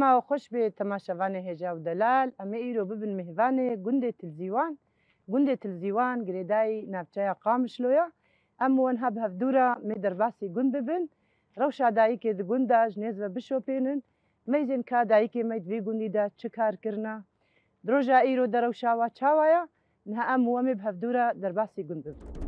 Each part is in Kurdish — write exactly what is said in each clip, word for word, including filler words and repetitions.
Ma xweş bê temaşevanê hêja û delal, em ê îro bibin mêvanê gundê Tilzîwan. Gundê Tilzîwan girêdayî navçeya Qamişlo ye. Em û wan ha bi hevdû re mê derbasî gund bibin. Rewşa dayikê di gund de ji nêz ve bişopênin. Meyzên ka dayikê me di vî gundî de çi kar kirine? Di roja îro de rewşa wa çawa ye? Niha em û em ê bi hevdû re derbasî gund bibin.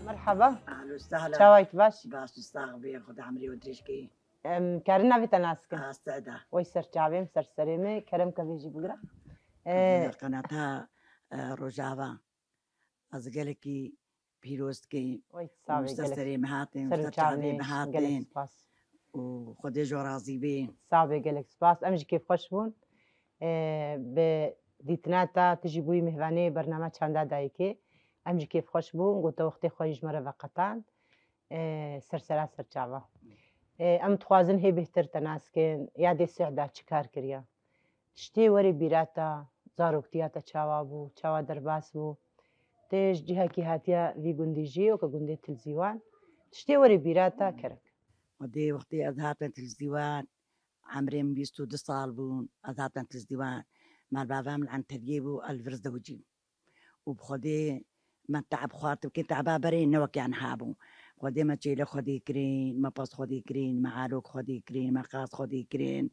Merhaba. Ahlen û sehlen. Çawayî tu baş? Baş û sax bî, Xuda emrê we dirêj kî. Em karin navê te nas kin? A, Seda. Wey ser çavê min, ser serê min, kerem ke vê jî bigira. Qenata, e, Rojava. Ez gelekî pîroz dikeyim. Wey, sağ ol, wisa gelek serê min hatin, ser wisa çavê min hatin. Gelek spas. Û Xwedê ji we razî bê. Sağ ol, gelek spas. Em jî kêfxweş bûn. E, bi dîtina te, tu jî bûyî mêvanê bername Çanda Dayikê. Em jî kêfxweş bûn, got te wextê xwe yî ji me re veqetand. E, ser sera ser çava. E, em dixwazin hê bêhtir te nas kin, ya dê sih de çi kar kiriye? Tiştê werê bîra te, zaroktiya te çawa bû, çawa derbas bû? Tê ji cihekî hatiye vî gundî jî, weke gundê Tilzîwan. Tiştê werê bîra te, kerek. Xwedê wextê ez hatim Tilzîwan, emrê min bîst û du sal bûn, ez hatim Tilzîwan. Malbava min li Enteriyê bû, ez li vir zewicîm. Û bi Xwedê me te'b xwar dibkin, te'ba berê ne weke niha bû. Xwedê me çêlek xwedî kirin, me pez xwedî kirin, me alok xwedî kirin, me qaz xwedî kirin.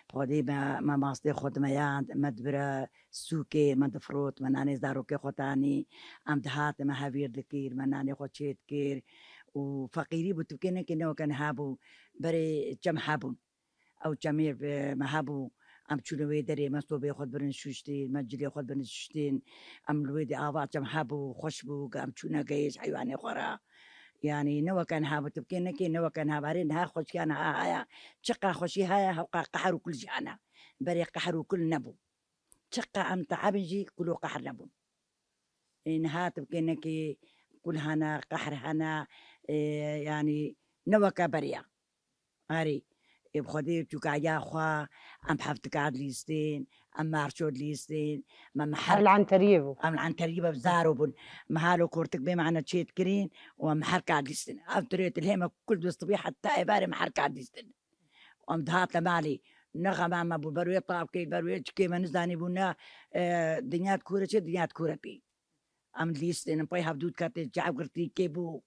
Xwedê me, me mastê xwe dimeyand, me dibire sûkê, me difirot, me nanê zarokê xwe tanî. Em dihatin, me hevîr dikir, me nanê xwe çê dikir. Û feqîrî bû, tu bikê nekê ne weke niha bû. Berê çem hebûn. Ew çemê, e, me hebû, em çûne wê derê, me sobê xwe dibirin şûştîn, me cilê xwe dibirin şûştîn, em li wê dê ava çem hebû, xweş bû, em çûne gehê ji heywanê xwe re. Yanî ne weke niha bû, tu bikê nekê, ne weke niha, barê niha xweşiya niha haya, çiqa xweşî haya, hewqa qehr û kul jî hene. Berê qehr û kul nebû. Çiqa em te'ebin jî kul û qehr nebûn. Ê, niha tu bikê nekê kul hene, qehr hene, ê, yanî ne weke beriya. Arê, ê, bi Xwedê çûka ya xwe, em heftika dilîstin, em março dilîstin, me, me her Ev li Enteriyê bû. Em li Enteriyê be zaro bûn. Me halo kortik bê me ene çêt kirîn û em herka dilîstin. Ev tirê tilhê me kul dostibî heta êvarê me herka dilîstin. Em dihatin malê, ne xema me bû, ber wê tavkê, ber wê çikê me nizanî bû, ne, e, dinya dikûre çi, dinya dikûre pê. Em lîstin, em pey hevdû diketin, çav girtî kê bû.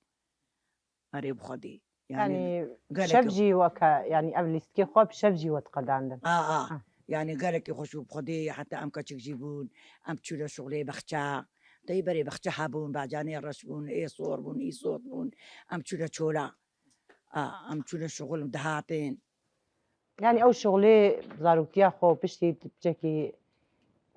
Erê bi Xwedê. Yanî, yanî gelek şev jî weke, yanî ev lîstikê xwe bi şev jî we diqedandin. A, a. Ha. Yanî gelekî xweş bû bi Xwedê, heta em keçik jî bûn, em çûne şixulê bexça. Tey berê bexça hebûn, bacanê reş bûn, ê sor bûn, î sot bûn. Em çûne çola. A, em çûne şixul dihatin. Yanî ew şixulê zaroktiya xwe piştî tu piçekî,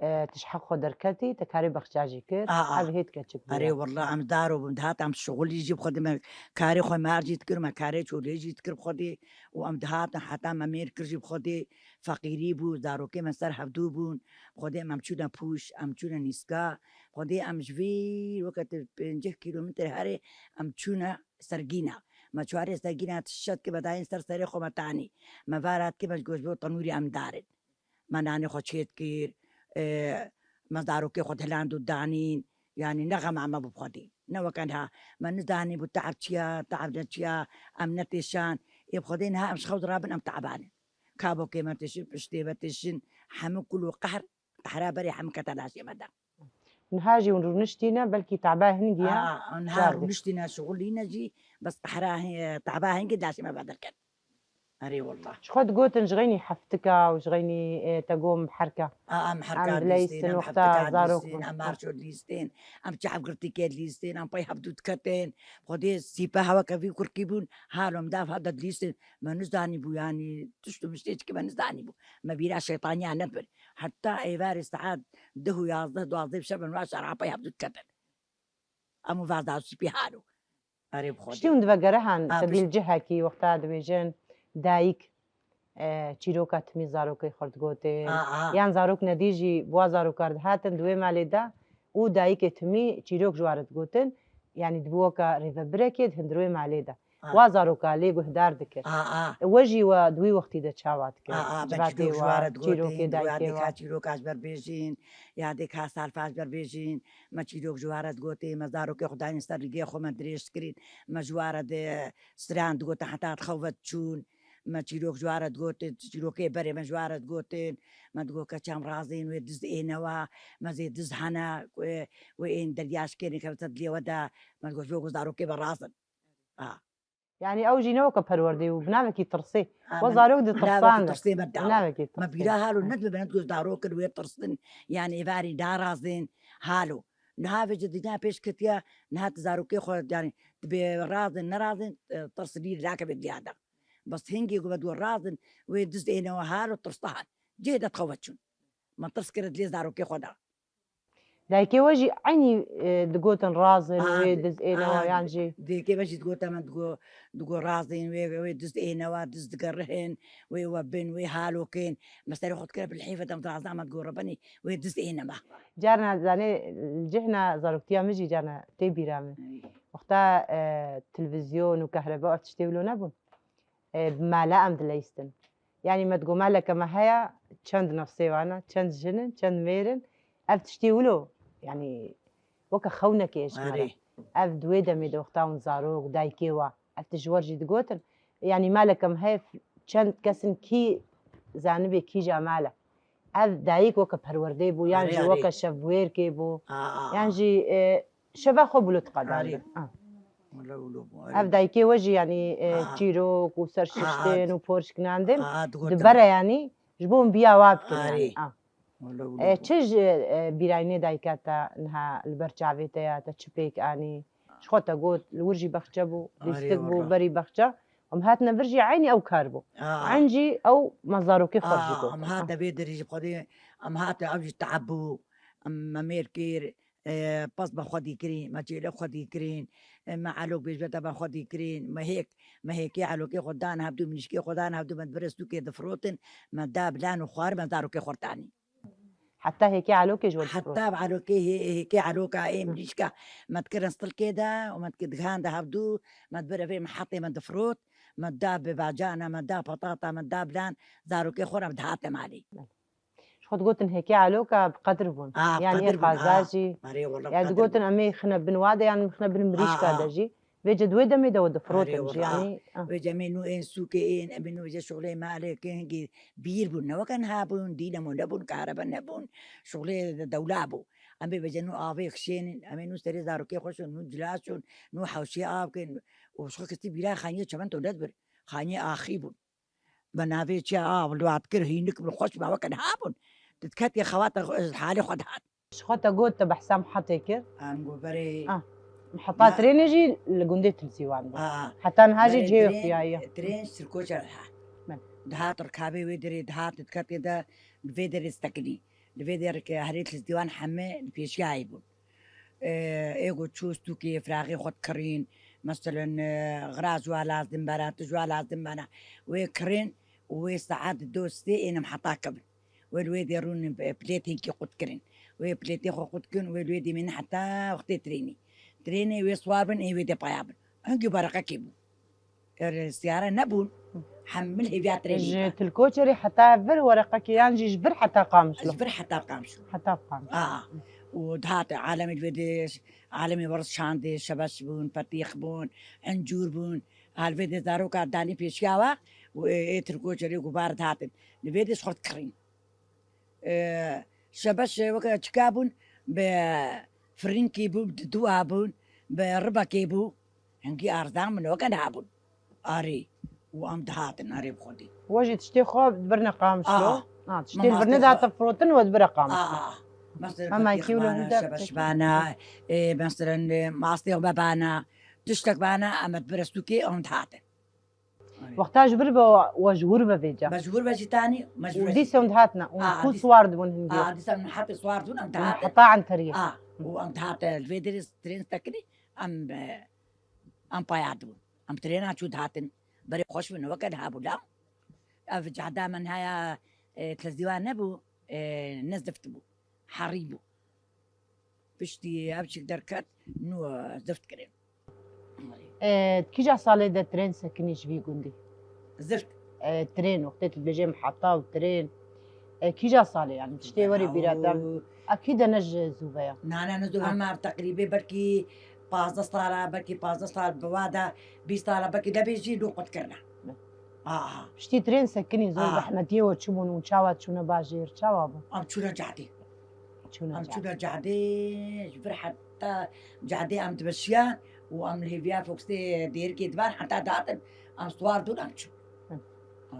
e, tu ji heq xwe derketî, te karê bexça jî kir, A, a. Ev hêt keçik bû. Erê ya. Wallah, em daro bûn, dihat em şixulî jî bi Xwedê me karê xwe mar jî dikir, me karê çolê jî dikir bi Xwedê û em dihatin heta me mêr kir jî bi Xwedê feqîrî bû, zarokê me ser hevdû bûn, bi Xwedê em, em çûne pûş, em çûne nîska, bi Xwedê em ji vî weke tu pêncî kîlometre herê em çûne Sergîna. Me çarê sergîna tişt ke bedayên ser serê xwe me tanî. Me vara dike me ji goşbê û tenûrî em darin. Me nanê xwe çêt kir, e, me zarokê xwe dihiland û danîn. Yanî ne xema me bû bi Xwedê. Ne weke niha. Me nizanî bû te'b çi ya, te'b ne çi ya, em netêşan. Ê bi Xwedê niha em ji xew dirabin em te'banin. Kabokê me têşin, piştê me têşin, hemû kul û qehr, qehra berê hemû kete laşê me de. Niha jî hûn rûniştîne, belkî teba hingî ya. A, niha çar dî. Rûniştîne, şixulîne jî, bes qehra hi-, teba hingî laşê me vedirkin. Erê wallah. Ji xwe digotin ji xeynî heftika û ji xeynî, e, te got miherka. A, em herka dileyîstin, em wexta heftika zarok dilîstin, bûn. Em marşo dilîstin, em çavgirtîkê dilîstin, em pey hevdû diketin. Xwedê sîpe hewa ke vî kurkî bûn, halo em dav hevde dilîstin. Me nizanîbû, yanî tişt û miştê çikî me nizanîbû. Me bîra şeytaniya nebir. Heta êvarê saet deh û yazdeh, duwazdeh bi şev em va şara pey hevdû diketin. Em û vazdar sîpî halo. Erê bi Xwedê. Tiştî hûn divegere han, ha, te dîl cihekî wexta dibêjin dayik, e, çîroka timî zarokê xwe digotin. A, a. Yan zarok nedî jî bi wa zarokar dihatin di wê malê de û dayikê timî çîrok ji wa re digotin. Yanî dibû weke rêvebirekê di hundir wê malê de. A. Wa zaroka lê guhdar dikir. A, a. We jî we di wî wextî de çawa dikir? A, a, me çîrok ji wa re digotin, çîrokê dayikê wa. Ka çîroka ji ber bêjin, ya dê ka salfa ji ber bêjin. Me çîrok ji wa re digotin, me zarokê xwe dayîn ser lîgê xwe me dirêj dikirîn. Me ji wa re di stran digotin heta dixew ve diçûn. Me çîrok ji wa re digotin, çîrokê berê me ji wa re digotin. Me digot keçam razên wê diz êne wa, me zê diz hene, wê, wê ên deryaşkêrê kevite dilê we de. Me digot ji bo ku zarokê me razin. A. Yanî ew jî ne weke perwerdeyê bû, bi navekî tirsê. A, we zarok di tirsan de. Bi navekî tirsê me dawa. Bi navekî tirsê. Me bîra halo nedibe, me nedigot zarok in wê tirsin. Yanî êvarî narazên halo. Niha vê ji dinya pêş ketiya, niha tu zarokê xwe, yanî dibê razên, nerazên, e, tirs lî nakeve diya de. Bes hingê ku me digot razin, wê diz êne we halo tirsahan. Cihê de dixewe çûn. Me tirs kire dilê zarokê xwe de. Dayikê we jî eynî, e, digotin razin, a, wê diz êne we yan jî. Dayikê me jî digote me digo, digo razin, wê, wê diz êne we, diz digerihin, wê we bin, wê halokin. Me serê xwe dikire bi lihêve dem dirazan me digo rebenî, wê diz êne me. Carna zanê, cihna zaroktiya min jî carna tê bîra min. Ey. Wexta, e, televîzyon û kehrebe ev tiştê wilo nebûn. E, bi mala em dileyistin. Yanî me digot maleke me heye, çend nefsê wan e, çend jin in, çend mêr in. Ev tiştê wilo, yanî weke xewnekê ji me re. Erê. Ev di wê demê de wexta hûn zarok, dayikê wa. Ev tişt ji we jî digotin. Yanî maleke me heye, çend kes in kî zanibê kîja mal e. Ev dayik weke perwerdê bû, yan jî weke şevwêrkê bû, a, a, yan jî, e, şeva xwe bi lo diqedandin. Erê. A. Wele wilo bû, erê. Ev dayikê we jî, yanî, e, a, çîrok û serşiştin û porşkinandin, a, digotin. Di bere, yanî, ji bo hûn biya wa bikin, erê, yanî. A. Wele wilo bû. E, çi ji, e, bîrayînê dayika te niha li ber çavê te ya, te çi pêk anî? Ji xwe te got, li wir jî bexçe bû, lîstik bû, erê, wele, berî bexçe. Em hatine vir jî eynî ew kar bû. A. Eyn jî ew me zarokê xwe jî got. A, em hate vê derê jî xwedê, em hate ew jî teab bû. Em, me mêr kir, e, pez me xwedî kirîn, me çêlek xwedî kirîn, e, me elok bêjbete me xwedî kirîn, me hêk, me hêkê elokê xwe dan hevdû, minîşkê xwe dan hevdû, me di vir stûkê difirotin, me da bilan û xwar, me zarokê xwe tanî. Heta hêkê elokê ji we difirot. Heta elokê hê-, hêkê eloka ê, hı, mirîşka me dikirin stilkê de û me dikir digihande hevdû, me dibire vê mihetê me difirot, me da bi bacana, me da patata, me da bilan, zarokê xwe re me dihate malê. Ji xwe digotin hêkê eloka bi qedir bûn. A, bi qedir bûn, a. Yanî ê qaza jî. Erê, wele bi qedir bûn. Ya digotin em ê xine bin wa de, yan xine bin mirîşka de jî. A, a. Vêce di wê demê de we difirotin jî, yanî, ah. Vêce em ê nû ên sûkê ên, em ê nû vêce şixulê malê ke hingî bîr bûn. Ne weke niha bûn, dîne mo nebûn, karebe nebûn. Şixulê de dewla bû. Em ê vêce nû avê xişênin, em ê nû serê zarokê xwe şon, nû cila şon, nû hewşê av kin. Û şixwe kesî bîra xaniyê çemento nedibir. Xaniyê axî bûn. Bi navê çi ya, av li wat kir, hînik bi xweş me weke niha bûn. Tu diketî xewata xwe, ji halê xwe dihat. Ji xwe te got te behsa mihetê kir. Em got berê. Ah. Miheta trênê jî li gundê Tilsîwan bû. Ah. Heta niha jî cihê xuya ye. Trên ji Tirkoçer dihat. Belê. Dihat rikabê wê derê dihat, diketê de li vê derê disekinî. Li vê derê ke herê Tilsîwan heme li pêşiyayê bûn. Ê, ê ku çû stûkê firaxê xwe dikirîn, meselen, e, xiraz ji wa lazim bana, tu ji wa lazim bana. Wê kirîn û wê saet di do sê êne miheta kevin. Wê li wê dê rûnin, e, plêtên kî qut kirin. Wê plêtê xwe qut kirin, wê li wê dê mînin heta wextê trênê. Trênê wê swar bin, ê wê dê paya bin. Hingî bereqekê bû. Er siyare nebûn. Hemil hêviya trênê. Ji Tilkoçerê heta vir wereqekê yan jî ji vir heta Qamişlo? Ji vir heta Qamişlo. Heta Qamişlo. A, û dihat alemê li vê dê, alemê weris şandê, şebeş bûn, petîx bûn, encûr bûn. Ha, li vê dê zaroka danî pêşiya we û ê, ê Tilkoçerê gubar dihatin. Li vê dê ji xwe dikirîn. E, şebeş weke çika bûn, bi firinkî bû, bi didûa bûn, bi ribekê bû. Hingî arzan min weke niha bûn. Arî. û em dihatin erê bi xwedî. We jî tiştê xwe dibirine Qamişlo? Aa. Ha, tiştê li vir nedihate firotin, we dibire Qamişlo. Aa, aa. Mesela Hema kî wilo hûn şebeşbana, e, mesela, e, mastê xwe bebana, tiştek bana, em dibire sûkê, em dihatin. Wexta ji vir be, we ji wir be vêca. Me ji wir be jî tanî, me ji wir be jî. Dîsa hûn dihatina, hûn ku swar dibûn hingê? Aa, dîsa hûn hate swar dibûn, em dihatin. Heta Enteriyê. Aa, û em dihate, li vê derê tren sekinî, em, e, em paya dibûn. Em trêna çû dihatin. Berê xweş bû, ne weke niha bû la. Ev cehda me niha ya, e, tezîwan nebû, e, ne zift bû. Herî bû. Piştî ev çik derket, nû zift kirin. E, kîja salê de tren sekinî ji vî gundî? Zift. E, tren, wextê tu dibêjê miheta û tren. E, kîja salê, yani, tiştê werî bîra te? Û A kî de ne ji zû ve ya? Na, na, ne zû ve, me teqrîbê belkî pazdeh sala, belkî pazdeh sal bi wa de, bîst sala, belkî nebê jî nû qut kirine. Aha. Piştî tren sekinî zor zehmetiyê we çi bûn û çawa çûne bajêr, çawa bû? Em çûne cadê. Çûne cadê. Em çûne cadê, ji vir heta cadê em dimeşiyan û em li hêviya foksê dêrikê diban heta datin, em swar dûn em çûn. Hı.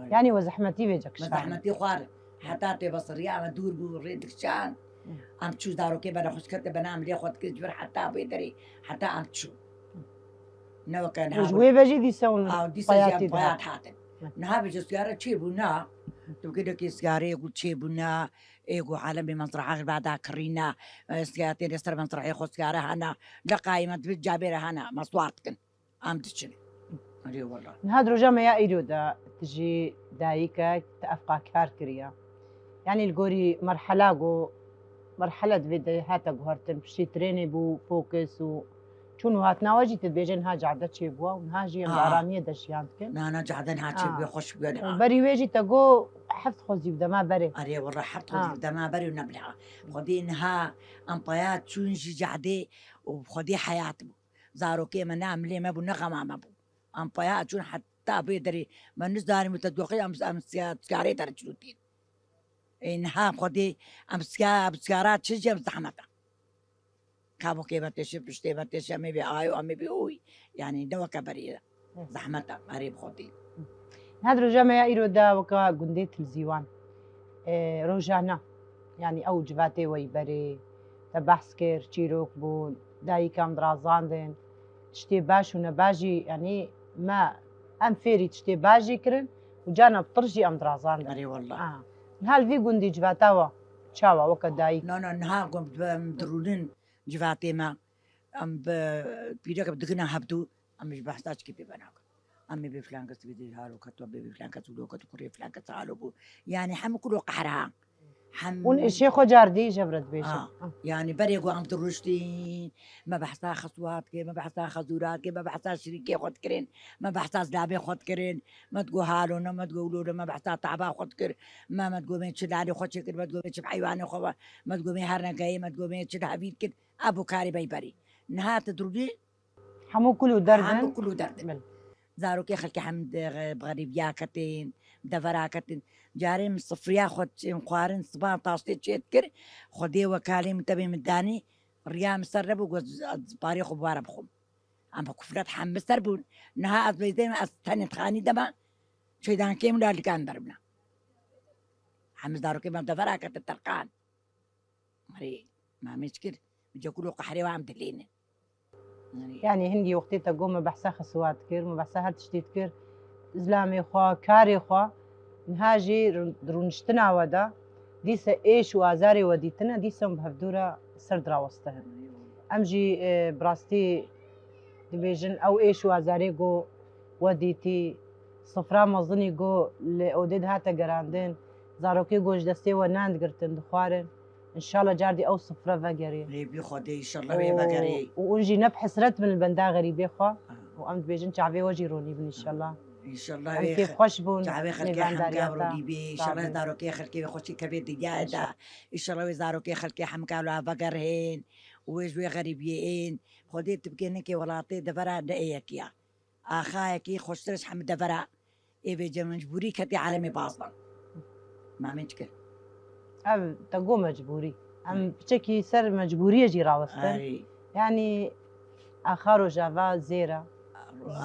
Ay. Yani we zehmetî vêca kiştan. Me zehmetî xwar. Heta tê besiriya me dûr bû, rê dikişan. Hı. Em çû zarokê me nexweş kete, bena em lê xwe dikir, ji vir heta vê derê, heta em çû. Ne weke niha. Ji wê ve jî dîsa hûn payatî dihat. Aw, dîsa jî em payat hatin. Hı. Niha bi ji siyare çêbû, na. Tu bigire ki siyare êgo çêbû, na. Êgo alemê mezraha bada kirîna. E, siyare tê lê ser mezrahê xwe siyare hana. Leqayê me dibe cabê re hana. Me swar dikin. Em diçin. Erê wela. Niha di roja me ya îro de tu jî dayikek, tu ev qakar kiriye. Yanî li gorî merhela ku, merhela divê de hate guhertin, piştî trênê bû, fokus û çûn û hatina we jî tu dibêje niha cade çêbûye û niha jî em di aramiyê de jiyan dikin. Na, na, cade niha çêbûye, xweş bûye niha. Û berî wê jî te got heft xwezî bi dema berê. Erê wela heft xwezî bi dema berê û ne bi niha. Xwedê niha em paya çûn ji cadê û xwedê heyat bû. Zarokê me ne milê me bû, ne xema me bû. Em paya çûn heta vê derê. Me nizanî min te doxê em, em siya-, siyarê te re çirûtîn. Ê niha xwedê em siya-, em siyara çi jî em zehmet e. Kabokê me têşe, piştê me têşe, em ê bê ayo, em ê bê oy. Yanî ne weke berê ye. Hı. Zehmet e, erê bi xwedê. Niha di roja me ya îro de weka gundê Tilzîwan, e, rojane, yanî ew civatê we yî berê, te behs kir, çîrok bûn, dayika em dirazandin, tiştê baş û nebaş jî, yanî me, em fêrî tiştê baş jî kirin û carna pitir jî em dirazandin. Erê wallah. Aha. Niha li vî gundî civata we çawa weke dayik? Na, na, niha ku em dirûnin civatê me, em bi pîrek digihine hevdû, em ji behsa çikî pê venakin. Em ê bê filan kes vê dê halo ket, we bê filan kes wilo ket, kurê filan kes halo bû. Yanî hemû kulo qehra. Hem Hûn êşê xwe car dî ji hev re dibêjin. Ha. Ah. Yanî berê ku em dirûştîn, me behsa xeswat kir, me behsa xezûrat kir, me behsa şirîkê xwe dikirin, me behsa zilamê xwe dikirin, me digo halo ne, me digo wilo ne, me behsa taba xwe dikir, me, me digo me çi lalê xwe çêkir, me digo me çi bi heywanê xwe ve, me digo me her negeyê, me digo me çi dehevîr kir. Ev bû karê me yî berî. Niha tu dirûnî, Hemû kul û derd in. Hemû kul û derd in. Belê. Zarokê xelkê hem di, bi xerîbiya ketin, devera ketin. Carê min sifriya xwe çê, xwarin siban taştê çê dikir. Xwedê we kalê min tevê min danî, riya min ser nebû, got, parê xwe bi wara bixwim. Em bi kufret hem bi ser bûn. Niha ez vêzê me, ez tenê dixanî dema, çêdankê min la likan ber bina. Hem zarokê me devera ketin terqan. Erê, ma me çi kir? Bi cekûl û qehrê wan em dilînin. Erê. Yanî hingî wextê te got me behsa xesûwat dikir, me behsa her tiştî dikir. Zilamê xwe, karê xwe, niha jî rû-, rûniştina we de, dîse êş û azarê we dîtine, dîse em bi hevdû re ser dirawestihim. Em jî, e, bi rastî dibêjin, ew êş û azarê ku we dîtî, sifra mezinî ku li odê de hate gerandin, zarokê ku ji destê we nan digirtin, dixwarin. Înşallah cardî ew sifre vegerê. Rêbî Xwedê, înşallah wê vegerê. Û, û hûn jî ne bi hesret bin li benda xerîbê xwe. Ha. Û em dibêjin çavê we jî ronî bin înşallah. Înşallah. Em wê kêfxweş bûn. Çavê xelkê hemka ronî bê. Înşallah zarokê xelkê wê xweşî kevê dinyayê de. Înşallah wê zarokê xelkê hemka la vegerhên û wê ji wê xerîbiyê ên. Xwedê tu bikê nekê welatê devera ne ê yekiya. Axayekî xweştir ji hemî devera ê vê cem mecbûrî ketî alemê bazdan. Ma min çi kir? Ev te got mecbûrî. Em piçekî ser mecbûriyê jî rawestin. Erê. Yanî axa Rojava zêr e.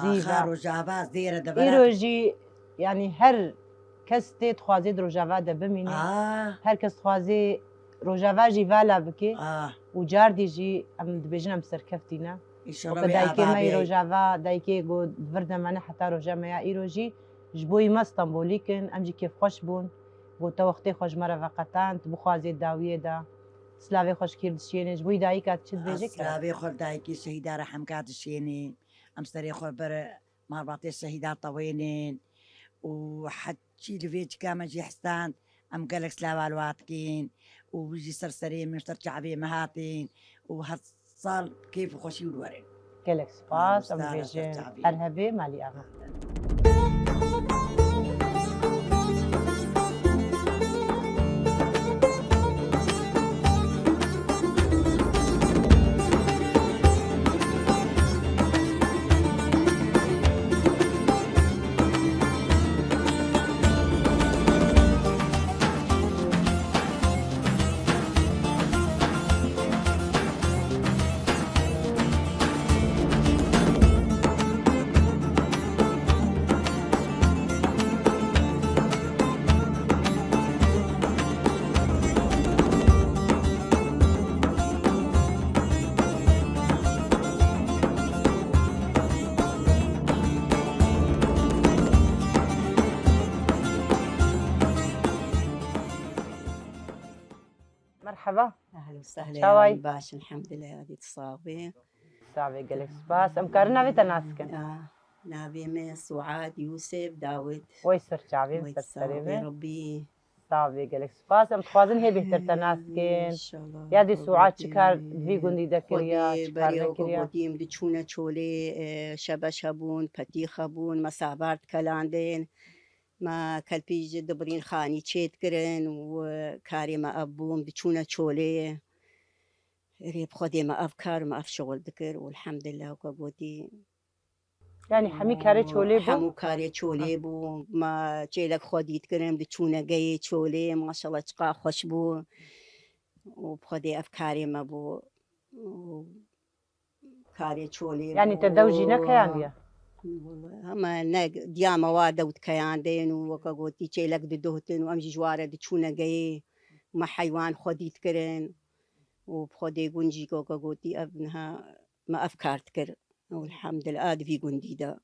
Zî Axa ve. Rojava zêre de Îro vera. Jî, yanî her kes tê dixwazê di Rojava de bimîne. Ah. Her kes dixwazê Rojava jî vala bike. Ah. Û cardî jî em dibêjin em serkeftî ne. Înşallah. Weke wê dayikê me yê avabê. Rojava, dayikê ku di vir de me ne heta roja me ya îro jî ji bo yî me Stenbolîk in, em jî kêfxweş bûn. Ku te wextê xwe ji me re veqetand, bixwazê dawiyê de. Silavê xwe ji kî dişênê, ji bo yî dayika çi dibêje? Silavê xwe li dayikê şehîda re Hemka dişênê. Em serê xwe ber malbatê şehîda tewênên û heçî li vê çika me jî hesand, em gelek silav alwa dikin û wî jî ser serê min, ser çavê me hatin û her sal kêf û xweşî wir werin. Gelek spas, em dibêjin her hebê malî ava. Merheba. Ehlen we sehlen. Çawa yî? Baş, elhamdulillah, hadi tu sax bî. Sax bî, gelek spas. Em karin navê te nas bikin? Ah, navê min Suad Yusuf Dawid. Wey ser çavê, ser serê min. Sax bî, gelek spas. Em dixwazin hê bêhtir te nas bikin. Înşallah. Ya dî Suad çi kar di vî gundî de kiriya, çi kar nekiriya? Xwedê beriya ku gotîm, diçûne çolê, e, şebeş hebûn, petîx hebûn, me sabar dikelandin. Me kelpî jî dibirîn, xanî çêdikirin û karê me ev bû, em diçûne çolê. Rê bi Xwedê me ev kar, me ev şixul dikir û elhamdulillah weke gotî. Yanî hemî karê çolê bû? Hemû karê çolê bû. Me çêlek xwedî dikirin, diçûne geyê çolê, maşallah çiqa xweş bû. Û bi Xwedê ev karê me bû. Û karê çolê bû. Yanî te dew jî nekeyandiye? Wele, hema ne diya me wa dew dikeyandin û weke gotî çêlek didotin û em jî ji wa re diçûne geyê. Me heywan xwedî dikirin û bi Xwedê gund jî weke gotî ev niha me ev kar dikir. Elhamdulillah, a di vî gundî de.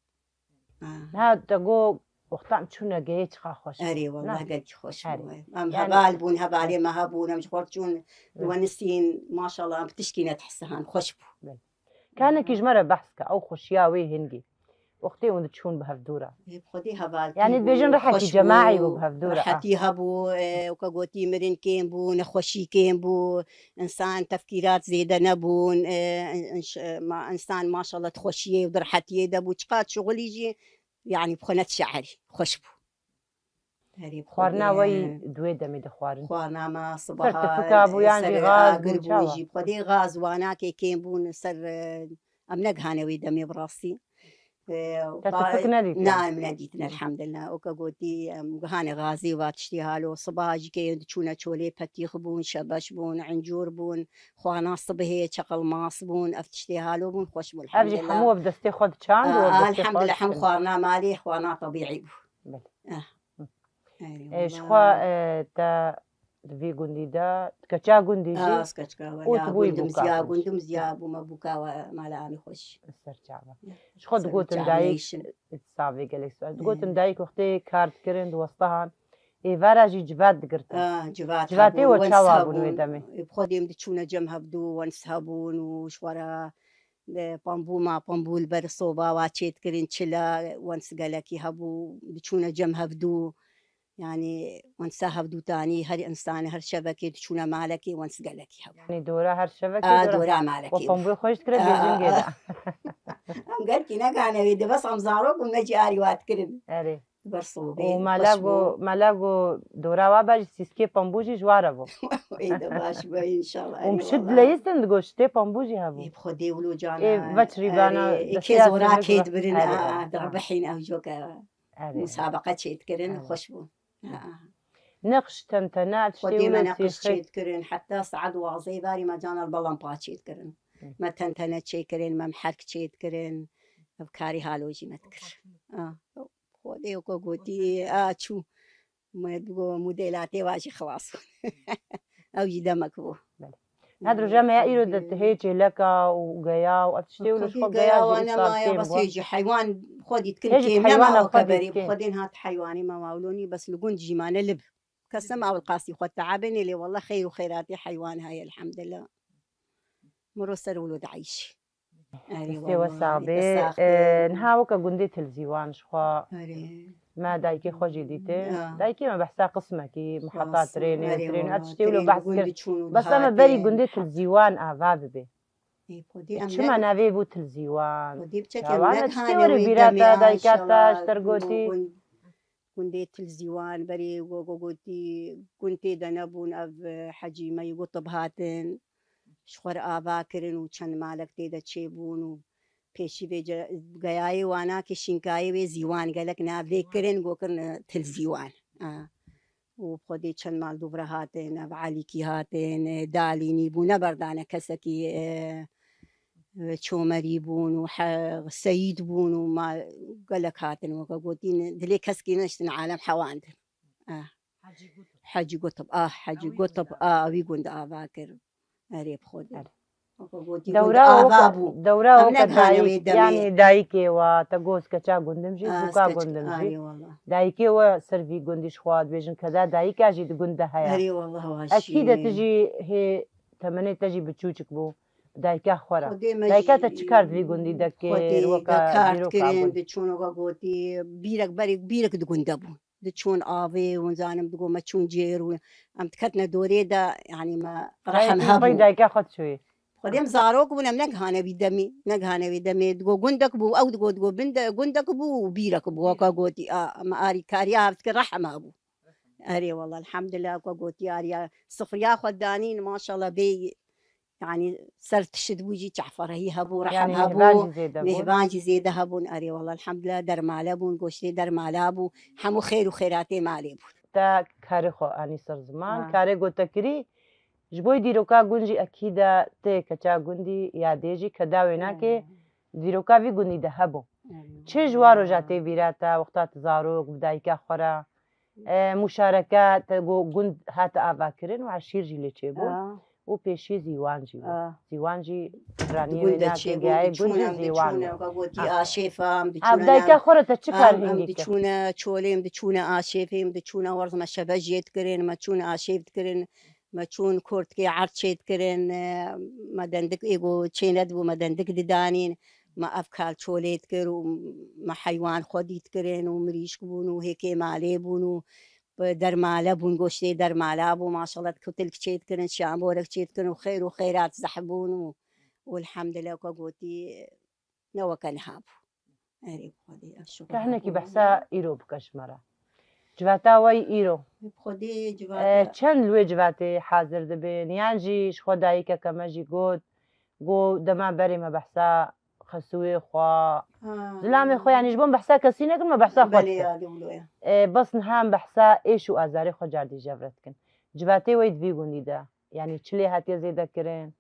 Ah. Niha te got, wexta em çûne geyê çiqa xweş bû. Erê, wallah, gelkî xweş bû. Em heval bûn, hevalê me hebûn, em ji xwe çûn, diwenisîn, maşallah, em bi tişkî nedihisihan, xweş bû. Belê. Kanekî ji me re behs ke, ew xweşiya wê hingî. Wextê hûn diçûn bi hevdû re. Ê, bi Xwedê hevaltî bû, xweş bû, yanî dibêjin rehekî cema'î bû bi hevdû re, rehekî hebû, e, weke gotî mirin kêm bû, nexweşî kêm bû, însan tefkîrat zêde nebûn, e, înş-, ma-, însan maşallah di xweşiyê û di rehetiyê de bû. Çiqas şixulî jî, yanî bi xwe nedişe'erî, xweş bû. Herî bi Xwarina Xwedê we yî di wê demê de xwarin? Xwarina me sibaha, ser tifika bû, e, yan jî gaz bû, agir bû çawa? Jî bi Xwedê gaz wanakê kêm bûn, ser, e, em negihane wê demê bi rastî. E, te tifik nedît? Na, em nedîtin, elhamdulillah. Weke gotî, em gihane gazî va tiştê halo. Sibaha jî kê diçûne çolê petîx bûn, şebeş bûn, incûr bûn, xwarina sibihê, çeqilmas bûn, ev tiştê halo bûn, xweş bû, elhamdulillah. Ev jî hemû ev destê xwe diçand û ev destê xwe diçand? Elhamdulillah, hemû xwarina malê, xwarina tebîî bû. Belê. Eh. Erê, e, ji xwe, e, te di vî gundî de, di keça gundî jî? Ah, ez keça we, û ya, tu bûyî gundim bûka ziya, xweş. Gundim ziya bûme bûka we, mala anî xweş. Ser çava. Ya, ji xwe ser digotin çavê dayik, neyşin. Savê gelek spas. Digotin dayik wextê kar dikirin, di westahan, êvara jî civat digirtin. Ah, civat hebûn, wens hebûn. Civatê we çawa bûn wê demê? E, bi Xwedê em diçûne cem hevdû, wens hebûn û ji xwe re e, pambû ma pambû li ber soba wa çêdikirin, çila, wens gelekî hebû, diçûne cem hevdû. Yanî wensa hevdûtanî her însanê, her şevekê diçûne malekê, wens gelekî hebû. Yanî dora her şevekê, a, dora, dora malekê we bû. Pambûyê xweş dikire, a, bêjingê de. Em gelkî negane wê de, bes em zarok bûn, me cî arî wa dikirin. Erê. Ber sobê. Û mela go, mela go dora wa be jî sîskê pambû jî ji wa re bû. Ê de baş be, înşallah. Û em şi dileyîstin digo şitê pambû jî hebû. Ê, bi Xwedê wilo cana. Ê, veç rîbana, erê, ê, kê zora kê dibirin, a, a, dirbihîn ew coke. Erê. Musabeqe çêdikirin, xweş bû. A, a. Nexş, tentene, tiştê wilo. Xwedê me nexş çêdikirin, heta saet duwazdeh varî me cana li belam pa çêdikirin. Hı. Me tentene çêkirin, me mherk çêdikirin. Ev karî halo jî me dikir. Ah, Xwedê weke gotî, a çû. Me digo mûdêla tê wa jî xilas bûn. Ew jî demek bû. Her roja me ya îro de hê çêleka û geya û ev tiştê û li xwe geya jî wana ma ya bes hê jî heywan xwe dîtkin kêm nema o keberî. Xwedên hat heywanê me mawlonî bes li gund jî mane lib. Kes nema ew qasî xwe teabê nêlê, wallah xeyr û xeyratê heywan heye, elhamdulillah. Miro ser wilo dieyşî. Erê, destê we sax bê. Niha weke gundê Tilzîwan ji xwe me dayikê xwe jî dîtin. Dayikê me behsa qismekî, miheta trênê û trênê, ev tiştê wilo behs kir. Bes em ê berî gundê Tilzîwan ava bibê. Çima navê bû Tilzîwan? Çawa ne tiştê were bîra te, dayika te ji te re gotî? Gundê Tilzîwan berê go-, go-, gotî gund tê de nebûn, ev, e, Hecî me yî gotib hatin, ji xwe re ava kirin û çend malek tê de çêbûn û pêşî vê ce-, geyayê wana ke şînkayê wê Zîwan gelek nav vê kirin, go kirin, e, Tilzîwan. A. Û xwedê çend mal dûv re hatin, ev Elîkî hatin, e, Dalînî bû, neberdane kesekî, e, Çomerî bûn û he-, Seyîd bûn û ma gelek hatin weke gotî, dilê keskî neştin alem hewandin. Ah. Hecî Gotib, ah, Hecî Gotib, ah, wî gund ava kir. Erê bi Xwedê. Weke gotî gund ava bû. Dewra weke dayik, yanî dayikê we, te got keça gundim jî, bûka gundim jî. Dayikê we ser vî gundî ji xwe dibêjin, keda dayika jî di gund de heye. Erê wallah wa jî. Ekî de tu jî hê temenê te jî biçûçik bû. Dayika xwe re. Dayika te çi kar di vî gundî de kir, weke dîroka gund? Diçûn weke gotî, bîrek berê, bîrek di gund de bûn. Diçûn avê, hûn zanim digo me çûn cêr û em diketine dorê de, yanî me rehem hebû. Dayika xwe diçûyî. Xwedê em zarok bûn, em negihane vî demê, negihane vî demê. Digo gundek bû, ew digo, digo bin de, gundek bû û bîrek bû, weke gotî, a, me arîkariya hev dikir, rehem hebû. Erê wallah, elhamdulillah, weke gotî ariya sifriya xwe danîn, maşallah bê, yanî ser tişt bû jî çaferehî hebû, rehem hebû, mihvan jî zêde bûn. Mihvan jî zêde hebûn, erê wallah, elhamdulillah, dermale bûn, goştê dermala bû, hemû xêr û xêratê malê bûn. Te karê xwe anî ser ziman, karê ku te kirî, ji bo dîroka gund jî ekî de tê keça gundî yadê jî keda wê nake, dîroka vî gundî de hebû. Çi ji wa roja tê bîra te, wexta tu zarok bi dayika xwe re, e, muşareke te got gund hate avakirin û eşîr jî lê çêbû. Û pêşî Zîwan jî bû. Zîwan jî piraniyê wê nake, geyayê gund jî Zîwan bû. Ev dayika xwe re te çi kar hingî kir? Diçûne çolê, em diçûne aşêfê, em diçûne werz me şeve jê dikirin, me çûn aşêf dikirin. Me çûn kortikê erd çêdikirin, e, me dendik ê ku çê nedibû, me dendik didanîn, me ev kal çolê dikir û me heywan xwedî dikirin û mirîşk bûn û hêkê malê bûn û bi dermale bûn, goştê dermala bû, maşallah, kutilk çêdikirin, şamborek çêdikirin û xêr û xêrat zehf bûn û, û elhamdulillah, weke gotî, ne weke niha bû. Erê bi Xwedê, ev şuxul. Te hinekî behsa îro bike ji me re. Civata we yî îro. Bi Xwedê civata. E, çend li wê civatê hazir dibin? Yan jî ji xwe dayikeke me jî got, got dema berê me behsa xesûyê xwe, zilamê xwe, yanî ji bo em behsa kesî nekin, me behsa xwe dikin. E, bes niha em behsa êş û azarê xwe cardî jev re dikin. Civatê we yî di vî gundî de, yanî çi lê hatiye zêde kirin?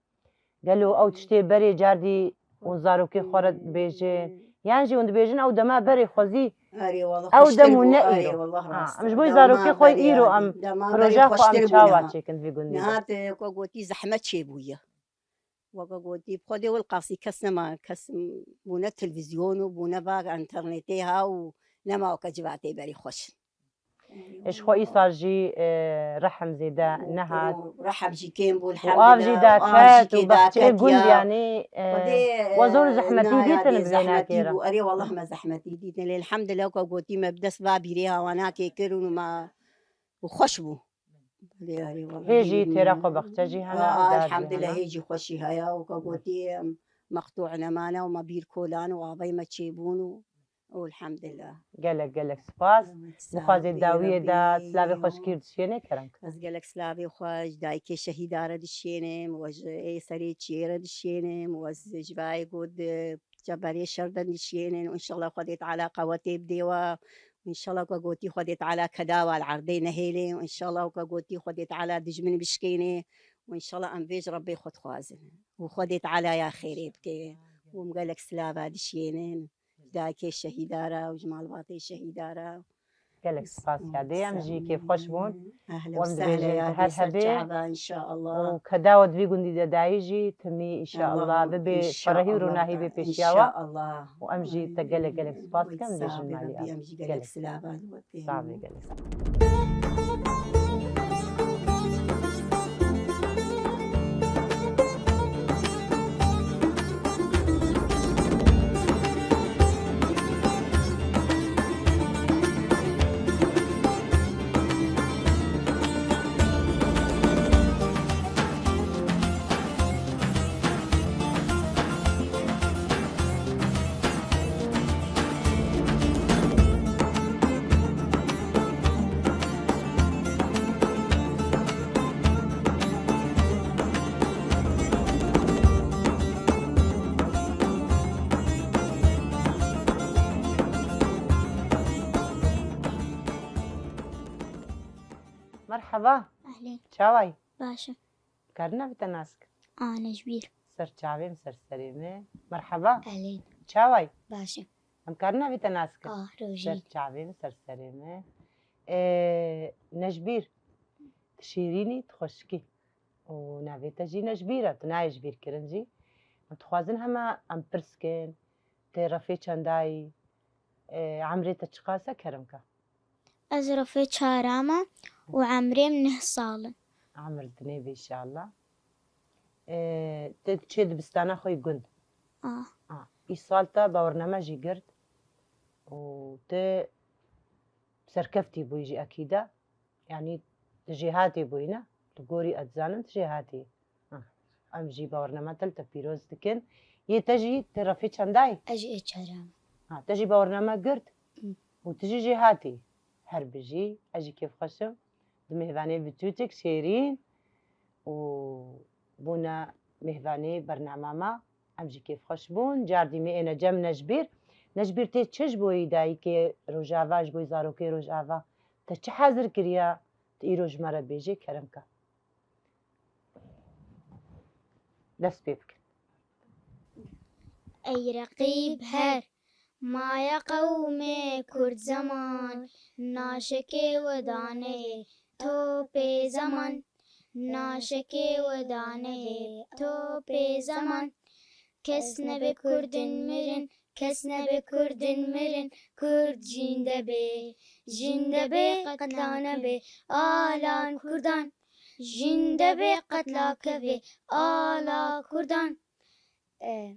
Gelo ew tiştê berê cardî hûn zarokê xwe re dibêjin? Yan jî hûn dibêjin ew dema berê xwezî, ew dem û ne îro? Ha, em ji bo zarokê xwe îro em proja xwe em çawa çêkin vî gundî de? Niha te weke gotî zehmet çêbûye. Weke gotî bi Xwedê wil qasî kes nema, kes bûne televîzyon û bûne va înternetê ha û nema weke civatê berî xweş in. Ji xwe îsal jî, e, rehm zêde nehat. Rehm jî kêm bû, û av jî daket û bexçeyê gund, yanî, e, we zor zehmetî dîtin bi vê nakê re. Erê, wallah me zehmetî dîtin. Lê elhamdulillah, weke gotî me bi dest va bîrê hawanakê kir û me û xweş bû. Belê, erê, wallah. Hê jî têra xwe bexçe jî hene, elhamdulillah, hê jî xweşî heye. Weke gotî, em mextû nemane û me bîr kolan û avê me çêbûn û Elhamdulillah. Gelek, gelek spas. Bi xwazê dawiyê de silavê xwe ji kî re dişênê, kerem kir? Ez gelek silavê xwe ji dayikê şehîda re dişênim, we ji ê serê çiyê re dişênim, we ji vayê got, e, ceberê şer de dişênin. Înşallah Xwedê Teala qewetê bidê we. Înşallah ku gotî Xwedê Teala keda we li erdê nehêlê. Înşallah ku gotî Xwedê Teala dijmin bişkênê. Înşallah em vê ji Rebbê xwe dixwazin. Û Xwedê Teala ya xêrê bike. Û em gelek silava dişênin. dayikê şehîda re û ji malbatê şehîda re. Gelek spas ya dê, em jî kêfxweş bûn. Ehlen û sehlen ya dê, ser çava, înşaallah. Û keda we di vî gundî de dayî jî timî înşaallah bibe ferehî û ronahî bê pêşiya we. Û em jî te gelek gelek spas dikin, em dibêjin malî. Em jî gelek silavan we tê. Sağ be, gelek. Merheba. Ehlên. Çawayî? Baş im. Karî navê te nas kim? A, Nejbîr. Ser çavê min, ser serê min. Merheba. Ehlên. Çawayî? Baş im. Em karî navê te nas kim? A, Rojîn. Ser çavê min, ser serê min. Ê, Nejbîr, tu şêrîn î, tu xweşik î. Û navê te jî Nejbîr e, tu nayê ji bîr kirin jî. Em dixwazin hema em pirs kin, tu refê çendayî, ê, emrê te çiqas e, kerem ke? Ez refê çara me û emrê min neh sal in. Emir dinê be înşallah. Ê, tu diçê dibistana xwe yê gund. Ah. Ah, îsal te bawername jî girt û tu serkeftî bûyî jî ekîd e. Yanî tu jêhatî bûyî ne? Li gorî ez dizanim tu jêhatî yî. Ha. Em jî bawername te li te pîroz dikin. Yê te jî, tu refê çendayî? Ez jî ê çara me. Ha, te jî bawername girt. Hı. Û tu jî jêhatî. Her bijî, ez jî kêfxweş im. Di mêvanê bitûçik şêrîn û bûne mêvanê bernama me. Em jî kêfxweş bûn. Cardî me êne cem Nejbîr. Nejbîr, tê çi ji bo yî dayikê Rojava, ji bo yî zarokê Rojava? Te çi hazir kiriye? Tu îro ji me re bêjê, kerem ke. Dest pê bikin. Ey reqîb her, maye qewmê Kurd zeman, naşekê we daneyê topê zeman, naşekê we daneyê topê zeman. Kes nebe Kurdin mirin, kes nebe Kurdin mirin, Kurd jînde be, jînde be, qetla nebe, ala Kurdan. Jînde be, qetla keve, ala Kurdan. E,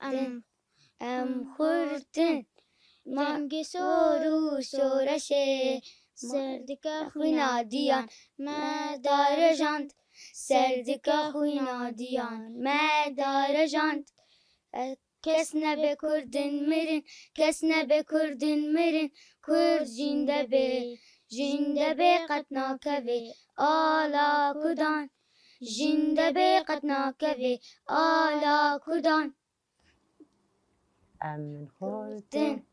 em, em Kurd in. Mengê sor û şoreşê, ser dike xwîna diyan me darejand. Ser dike xwîna diyan me darejand. E, Kes nebe Kurdin mirin, kes nebe Kurdin mirin, Kurd jînde be, jînde be, qet nakeve ala Kurdan. Jînde be, qet nakeve ala Kurdan. Em min Kurdin.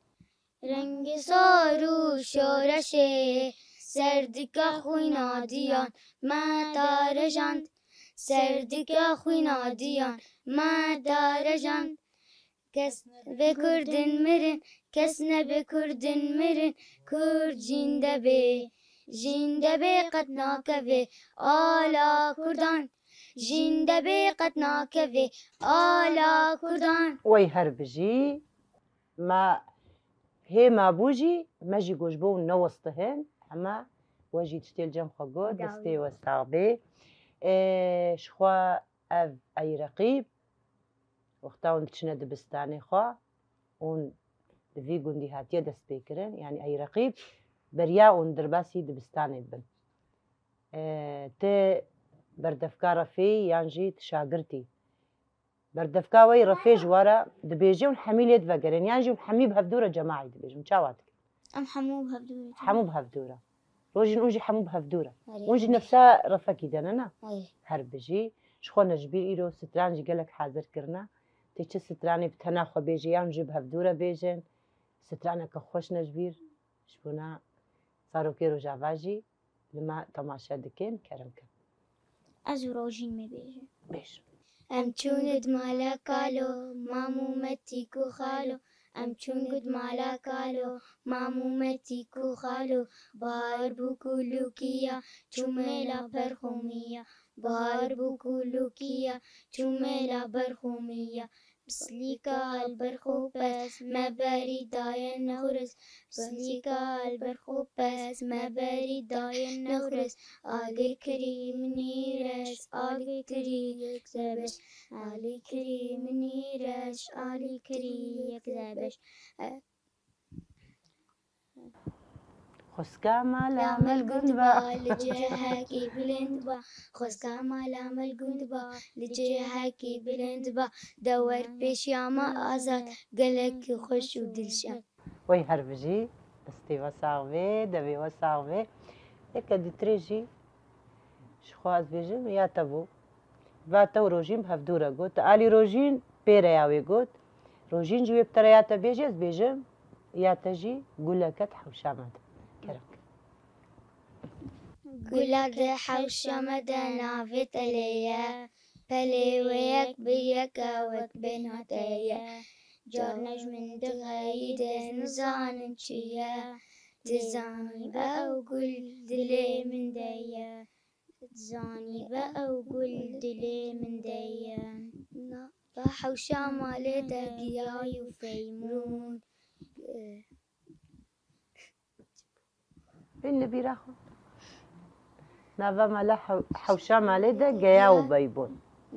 Rengê sor û şoreşê, ser dike xwîna diyan me darejand. Ser dike xwîna diyan me darejand. Kes nebe Kurdin mirin, kes nebe Kurdin mirin, Kurd jînde be, jînde be, qet nakeve ala Kurdan. Jînde be, qet nakeve ala Kurdan. Wey her bijî. Me hê mabû jî, me jî got ji bo hûn newestihin, heme we jî tiştê li cem xwe got, destê we sax bê. Ê, ji xwe ev Ey Reqîb, wexta hûn diçine dibistanê xwe, hûn di vî gundî hatiye destpêkirin, yanî Ey Reqîb beriya hûn derbasî dibistanê bibin. Ê, ti berdevka refê yan jî ti şagirtî? Berdevka we yê refê ji we re dibêje û hemî lê divegerin, yan jî hemî bi hevdû re cemaî dibêjin. Çawa dikin? Em hemû bi hevdû re. Hemû bi hevdû re. Rojîn hûn jî hemû bi hevdû re. Erê, hûn jî erê. Nefsa refekî de ne, ne? Erê. Her bijî. Ji xwe Nejbîr îro stran jî gelek hazir kirine. Tê çi stranê bi tena xwe bêjê, yan jî bi hevdû re bêjin. Straneke xweş Nejbîr. Ji bona zarokê Rojava jî li me temaşe dikin, kerem kin. Ez û Rojîn me bêjin. Bêj. Em çûn id mala kalo, mam û metîk û xalo. Em çûn id mala kalo, mam û metîk û xalo. Bahar bû kulûkiya, çû mêla berxûmiya. Bahar bû kulûkiya, çû mêla berxûmiya. Pislîka li ber xwe bes, me berî daye nexwirist. Pislîka li ber xwe bes, me berî daye nexwirist. Alîkirî minî reş, alîkirî yek zebeş. Alîkirî minî reş, alîkirî yek zebeş. Xwezka mala me li gund ba. Li cihekî bilind ba. Xwezka mala me li gund ba. Li cihekî bilind ba. De wer pêşiya me azad, gelekî xweş û dilşad. Wey her bijî, destê we sax bê, devê we sax bê. Yeke ditirê jî ji xwe ez bêjim, ya te bû. Va te û Rojîn bi hevdû re got. Alî Rojîn pê re ya wê got. Rojîn jî wê bi te re ya te bêjê, ez bêjim, ya te jî guleke di hewşa me de. Kerem ke. Gula di hewşa me de navê te lê ye. Pelê wê yek bi yek e, wek bêhna te ye. Carna ji min dixeyî dest nizanim çi ye. Dizanî be ew gul dilê min de ye. Dizanî be ew gul dilê min de ye. Na, be hewşa malê de giyayî û feymûn. Bin li bîra xwe. Nava mala hew-, hewşa malê de geya û beybûn.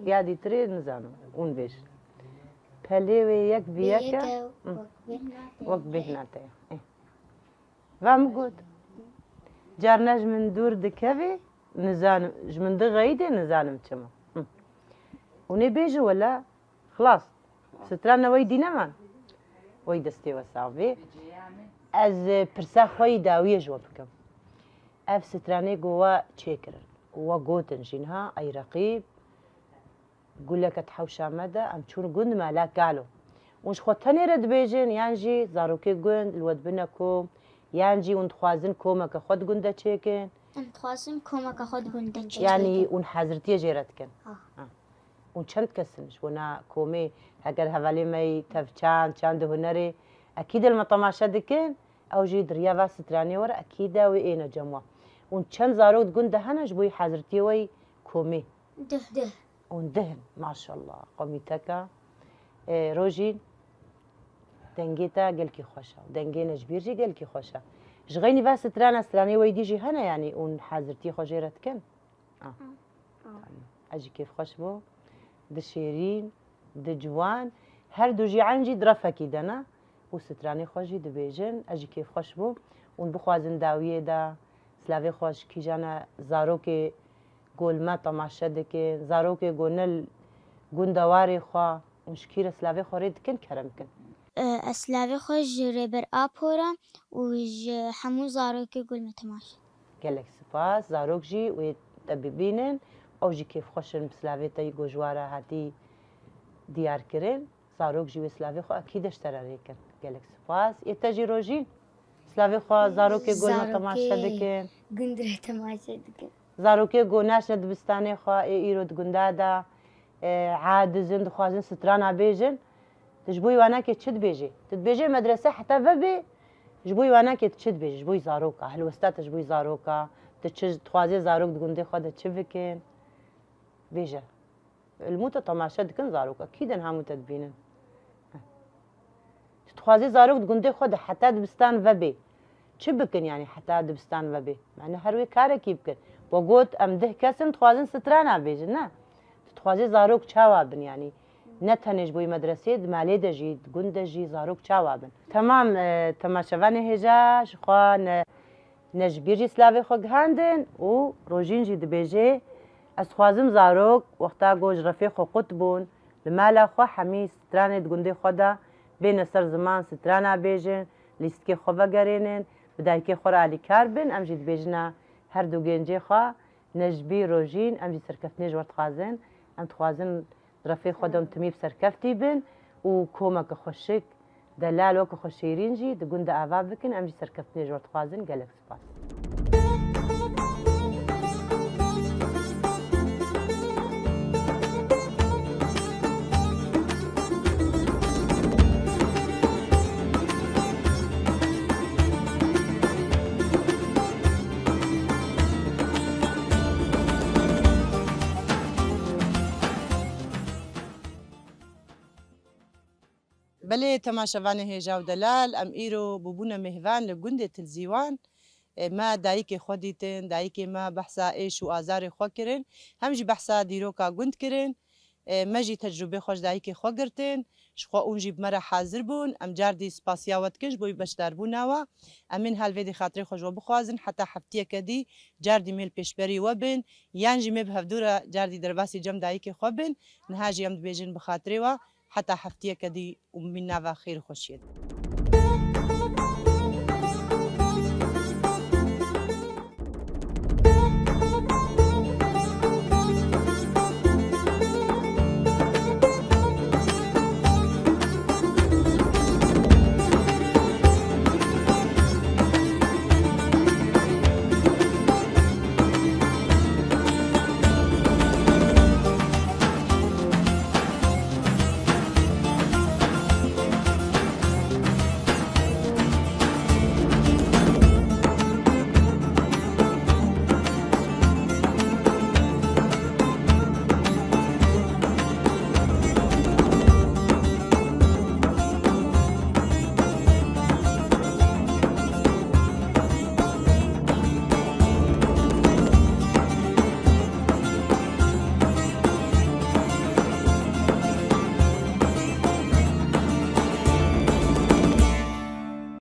Ya dîtirê nizanim. Hûn bêjin. Pelê wê yek bi yek e. Hı. Wek bêhna te ye. Eh. Va min got. Carna ji min dûr dikevê, nizanim, ji min dixeyîdê, nizanim çima. Hı. Hûn ê bêjin wela, xilas. Strana we yî dî neman. We yî destê we sax bê. Ez, e, pirsa xwe yî dawiyê ji we bikim. Ev stranê ku we çêkirin, ku we gotin jî niha, ey reqîb, guleke di hewşa me de, em çûn gund mala kalo. Hûn ji xwe tenê re dibêjin, yan jî zarokê gund li we dibine kom, yan jî hûn dixwazin komeke xwe di gund de çêkin? Em dixwazin komeke xwe di gund de çêkin. Yanî hûn hazirtiyê jê re dikin? Ha. Ha. Hûn çend kes in ji bona komê? Heger hevalê me yî tev çand, çand û hunerê, ekîd li me temaşe dikin, ew jî di riya va stranê we re ekîd e wê êne cem we. Hûn çend zarok di gund de hene ji bo yî hazirtiyê we yî komê? Deh. Deh. Hûn deh in, maşallah, qomîteka. Ê, Rojîn, dengê te gelkî xweş e. Dengê Necbîr jî gelkî xweş e. Ji xeynî va strana, stranê we yî dî jî hene, yanî hûn hazirtiyê xwe jê re dikin? Ah. Ah. Tamam. Ez jî kêfxweş bûm. Di şêrîn, di ciwan, her du jî eyn jî di refekî de ne û stranê xwe jî dibêjin. Ez jî kêfxweş bûm. Hûn bixwazin dawiyê de, silavê xwe ji kîjan e, zarokê ku li me temaşe dikin, zarokê ku ne li gundewarê xwe, hûn ji kî re silavê xwe rê dikin, kerem kin. Ez silavê xwe ji Rêber Apo re û ji hemû zarokê ku li me temaşe. Gelek spas. Zarok jî wê te bibînin, ew jî kêfxweş in bi silavê te yî ku ji we re hatî diyar kirin. Zarok jî wê silavê xwe ekîde ji te re rê kin. Gelek spas. Ê te jî Rojîn, silavê xwe zarokê ku li me temaşe dikin. Zarokê gund re temaşe dikin. Zarokê ku naşine dibistanê xwe, ê îro di gunda de, e, a dizin, dixwazin strana bêjin. Tu ji bo wî wanakê çi dibêjî? Tu dibêjê medrese heta vebê, ji bo wî wanakê tu çi dibêjî? Ji bo wî zaroka, helwesta te ji bo wî zaroka, tu çi dixwazê zarok di gundê xwe de çi bikin? Bêje. Li mû te temaşe dikin zaroka, kî din hemû te dibînin. Tu dixwazî zarok di gundê xwe de heta dibistan vebê. Çi bikin, yanî heta dibistan vebê? Mane her wê karekî bikin. We got, em deh kes in, dixwazin strana bêjin, ne? Tu dixwazî zarok çawa bin, yanî ne tenê ji bo yî medresê, di malê de jî, di gund de jî zarok çawa bin? Temam, e, temaşevanê hêja, ji xwe ne, ne ji bîr jî silavê xwe gihandin û Rojîn jî dibêje, ez dixwazim zarok wexta ku ji refê xwe qut bûn, li mala xwe hemî stranê di gundê xwe de bêne ser ziman, strana bêjin, lîstikê xwe vegerênin, bi dayikê xwe re alîkar bin, em jî dibêjina her du gencê xwe, Necbî, Rojîn, em jî serkeftinê ji we dixwazin. Em dixwazin di refê xwe de em timî bi serkeftî bin û komeke xweşik, delal weke xwe şêrîn jî di gund de ava bikin. Em jî serkeftinê ji we dixwazin. Gelek spas. Belê, temaşevanê hêja û delal, em îro bûbûne mêhvan li gundê Tilzîwan. E, me dayikê xwe dîtin, dayikê me behsa êş û azarê xwe kirin, hem jî behsa dîroka gund kirin. E, me jî tecrûbê xwe ji dayikê xwe girtin, ji xwe ûn jî bi me re hazir bûn. Em cardî spasiya we dikin ji bo wî beşdarbûna we. Em ên hal vê dê xatirê xwe ji we bixwazin, heta heftiyeke dî cardî mêl pêşberî we bin, yan jî mêl bi hevdû re cardî derbasî cem dayikê xwe bin. Niha jî em dibêjin bi xatirê we, heta heftiyeke dî û mîn nava xêr û xweşiyê de.